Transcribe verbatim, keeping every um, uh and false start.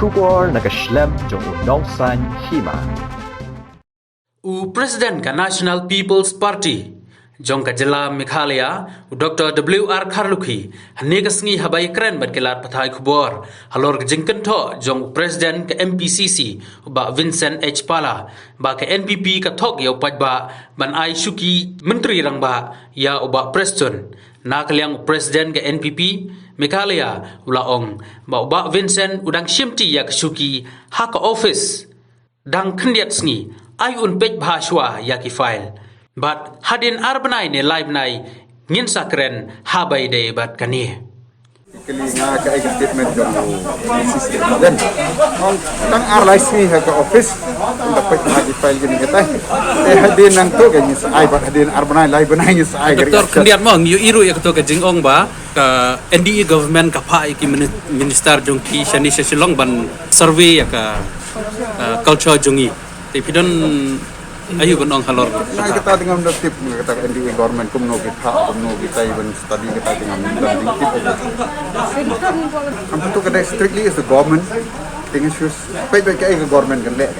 Khubor na ka shlem jong u Nongsaiñ Hima. U President ka National People's Party jong ka jylla Meghalaya, u Doctor W R Kharlukhi, hynne ka sngi haba ïakren bad ki lad pathai khubor halor ka jingkynthoh jong u President ka M P C C, u Bah Vincent H Pala, ba ka N P P ka thok ïa u paidbah ban ai shuki Myntri Rangbah ïa u Bah Prestone. Na ka liang u President ka N P P Meghalaya u la ong ba u Bah Vincent u dang shimti ïa ka shuki ha ka office dang khyndiat sngi, ai un peit bha shuwa ïa ki file. Bad hadien ar bnai ne lai bnai ngin sa kren haba ïadei bad kane. Kali nga ka ai ka statement jong u M P C C. Then ong tang ar lai sngi ha ka office, ong da peit bha ki file kine kita. Eh, hadien nangto ka ngin sa ai, bad hadien ar bnai lai bnai ngin sa ai ka. Doctor, reaction. Khyndiat mo, ngi ïohi ruh ïa kato ka jingong ba ka N D A government ka phah ïa ki mini-, minister jong ki shane sha Shillong ban survey ïa ka, uh, culture jong ngi. Te phi don aïu ban ong halor? Nga kata te ngam da tip, nga kata N D A government kumno ki phah, kumno ki tai ban study, kata te ngam da tip. Am tu kata strictly is the government thing, issues. Peit peit kaei ka government kan leh.